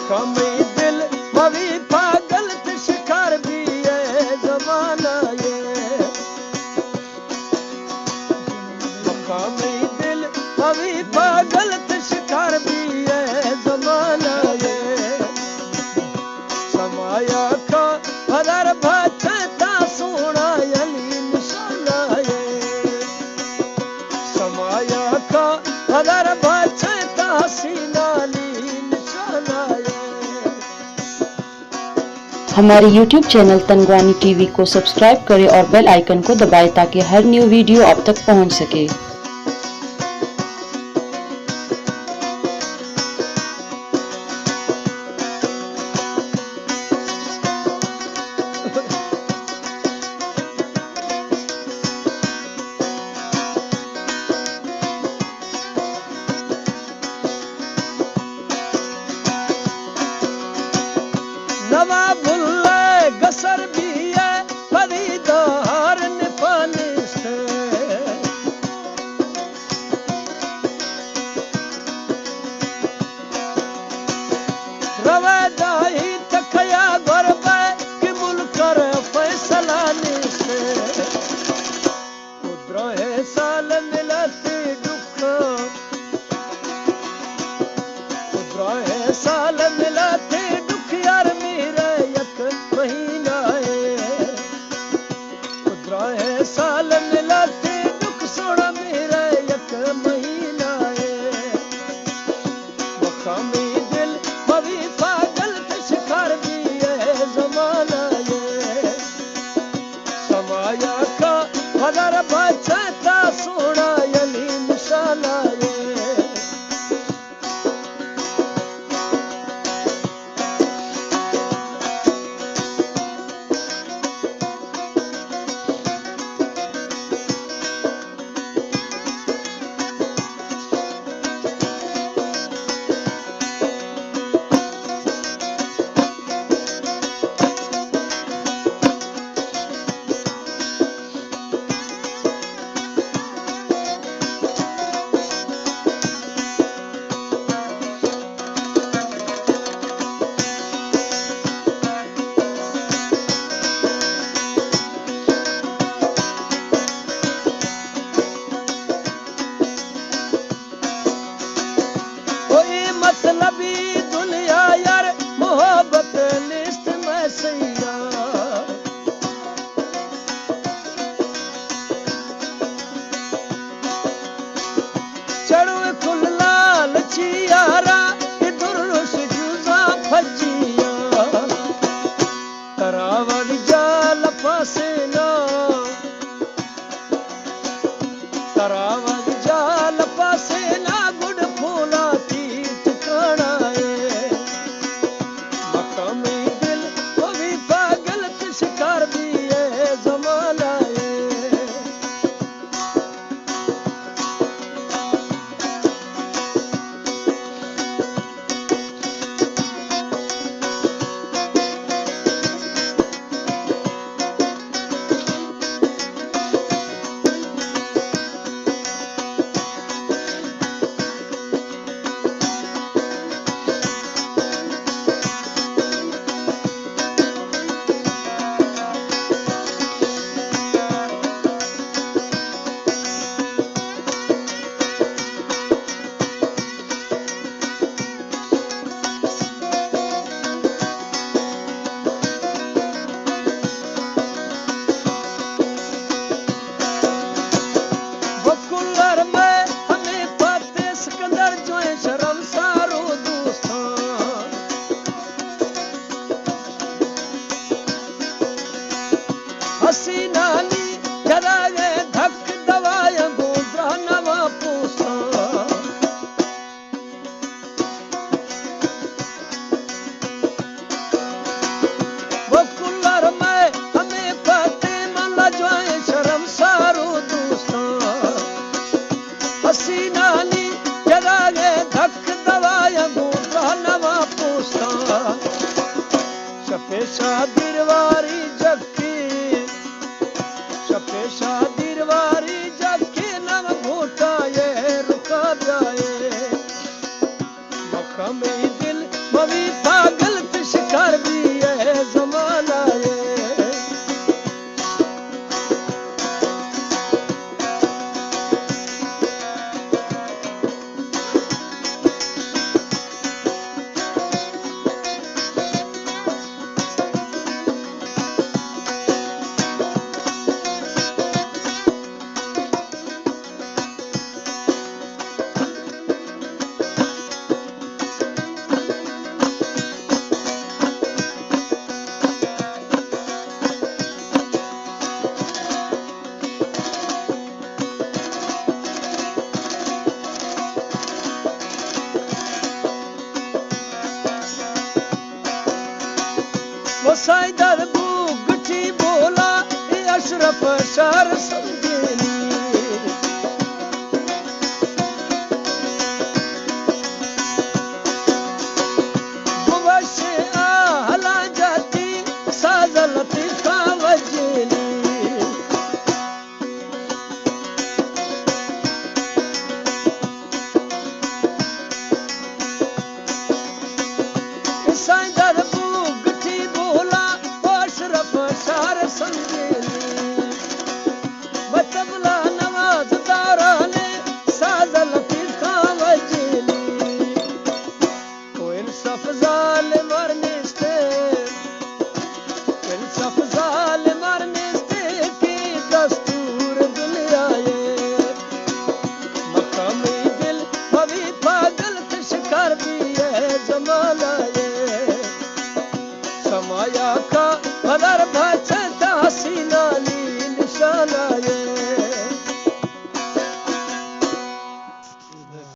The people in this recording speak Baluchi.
کمی دل مبی پاگل، تہ شکار بی اے زمانہ ءِ۔ مقامی دل مبی پاگل، تہ شکار بی اے زمانہ ءِ۔ سمایا کا پدر بچے تا سونا علی نشانہ ءِ۔ سمایا کا پدر بچے تا حسین علی نشانہ ءِ۔ ہمارے یوٹیوب چینل تنگوانی ٹی وی کو سبسکرائب کریں اور بیل آئیکن کو دبائیں تاکہ ہر نیو ویڈیو آپ تک پہنچ سکے۔ نواب اللہ گسر بی اے، پدی دار نپانشتے۔ روے دائی تکیا گربے کہ ملکر فیصلہ نیستے۔ پدراہیں سال ملتی ڈکھ، پدراہیں سال ملتی ڈکھ، یار میرے یک مہینہ ءِ۔ پدراہیں سال ملتی ڈکھ، سونا میرے یک مہینہ ءِ۔ مقامی دل مبی پاگل، تہ شکار بی اے زمانہ ءِ۔ سمایا کا پدر بچے تا سونا علی نشانہ ءِ۔ کوئی مطلبی دنیا یار، محبت نیست میں سیاں۔ چڑو کل لالچی یارا، کہ درش جوزاں پجیاں۔ ترا وگ جال پاسینا، ترا وگ جال پاسینا، گڈ پولاتی ٹکانا ءِ۔ مقامی دل مبی پاگل، تہ شکار بی اے زمانہ ءِ۔ بکل ارمے ہمے پتے سکندر جوئیں شرمسار و دوستاں۔ حسینانی جداگے دھک دوایاں گوں درہنواں پوستاں۔ بکل ارمے ہمے پتے من لجوائیں شرمسار و دوستاں۔ حسینانی جداگے دھک دوایاں گوں درہنواں پوستاں۔ شپے شادیرواری جکی، شپے شادیرواری جکی، نم گھوٹائے رکا بیائے۔ مکمی دل ممی پا سائیں در بوگٹی بولا، اے اشرف شہر سمجھ